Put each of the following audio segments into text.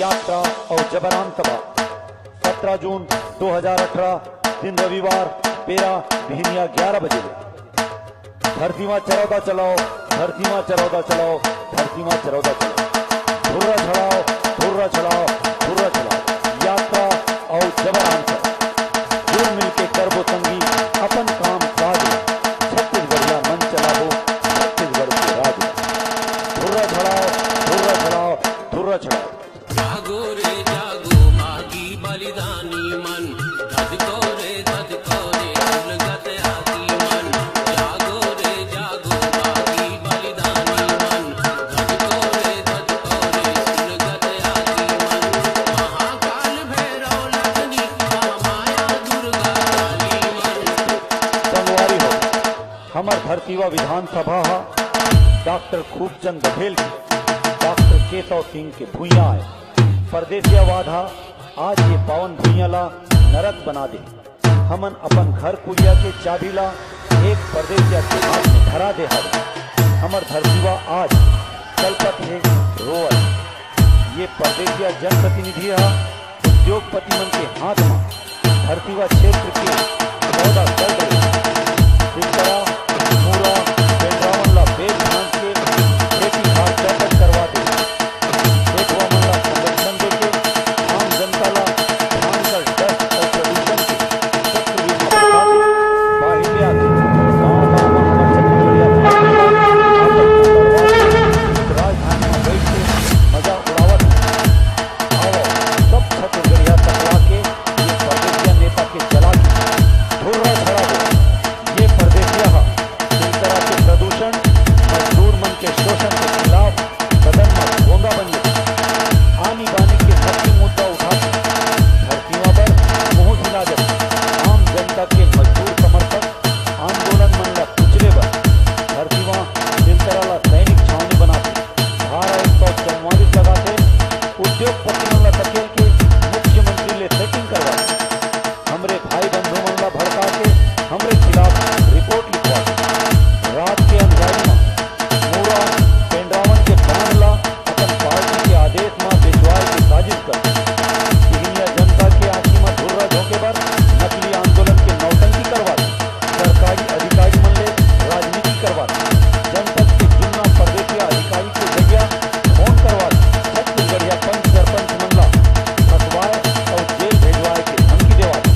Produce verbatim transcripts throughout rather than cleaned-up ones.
यात्रा अउ जबरन सभा, सत्रह जून दो हजार अठारह, दिन रविवार, बेरा बिहनिया ग्यारह बजे ले। धरतीवा चरौदा चलाओ, धरतीवा चरौदा चलाओ, धरतीवा चरौदा चलाओ। धुर्रा छड़ाओ, धुर्रा छड़ाओ, धुर्रा छड़ाओ। यात्रा अउ जबरन सभा, जुल मिलके करबो संगी, अपन काम काज ला। छत्तीसगढ़िया मन चलाबो, छत्तीसगढ़ के राज ला। धुर्रा छड़ाओ, धुर्रा छड़ाओ, धुर्रा छड़ाओ। जागो रे जागो, बागी बलिदानी मन, धधको रे धधको रे, उलगत आगी मन। जागो रे जागो, बागी बलिदानी मन, धधको रे धधको रे, उलगत आगी मन। महाकाल भैरव लखनी, महामाया दुर्गा काली मन। संगवारी हो, हमर धरतीवा विधानसभा ह डॉक्टर खूबचंद बघेल के, डॉक्टर केशव सिंह के भुइयां आय। परदेसियावाद ह आज ये पावन भुइयां ला नरक बना दे। हमन अपन घर कुरिया के चाबी ला एक परदेसिया के हाथ में धरा दे हवन। हमर धरतीवा आज कलपत हे, रोवत हे। ये परदेसिया जनप्रतिनिधि ह उद्योगपति मन के हाथ म धरतीवा क्षेत्र के चौदह सौ एकड़ सिलतरा, मूरा, पेंड्रावन ला बेच भांज के खेती खार चौपट करवा दे। खेतवा मन ला संरक्षण देके आम जनता ला धान कर डस्ट अउ प्रदूषण के चक्रव्यूह में फंसा दे। बाहिर ले आके गांव-गांव में हमर छत्तीसगढ़िया भाई राजधानी में बैठ के मजा उड़ावत हे। आवो, सब छत्तीसगढ़िया टकरा के ये परदेसिया नेता के चला के धुर्रा छड़ा दो। ये परदेसिया ह सिलतरा के प्रदूषण, मजदूर मन के शोषण के खिलाफ सदन म गोंगा बन गे। आनी बानी के नकली मुद्दा उठा के धरतीवा बर मुंह सिला देथे। आम जनता के मजदूर समर्थक आंदोलन मन ला कुचले बर धरतीवा सिलतरा ला सैनिक छावनी बनाथे। धारा एक सौ चौवालीस लगाथे। उद्योगपति मन ला धकेल के मुख्यमंत्री ले सेटिंग करवाथे। हमरे भाई बंधु मन ला भड़का के हमरे खिलाफ रिपोर्ट लिखवाथे। रात के अंधियारी म मूरा पेंड्रावन के बांध ला अपन पार्टी के आदेश म बेचवाए के साजिश करथे। बिहनिया जनता के आंखी म धुर्रा झोंके बर नकली आंदोलन के नौटंकी करवाथे। सरकारी अधिकारी मन ले राजनीति करवाथे। जनपद के जुन्ना परदेसिया अधिकारी के जरिया फोन करवाथे। छत्तीसगढ़िया पंच सरपंच मन ला फंसवाए अउ जेल भेजवाए के धमकी देवाथे।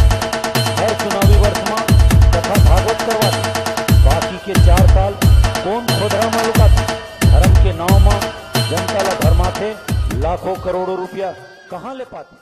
हर चुनावी वर्ष म कथा भागवत करवाथे। बाकी के चार साल कोन खोदरा म लुकाथे? धरम के नांव म जनता ला भरमाथे, लाखों करोड़ों रुपया कहां ले पाथे?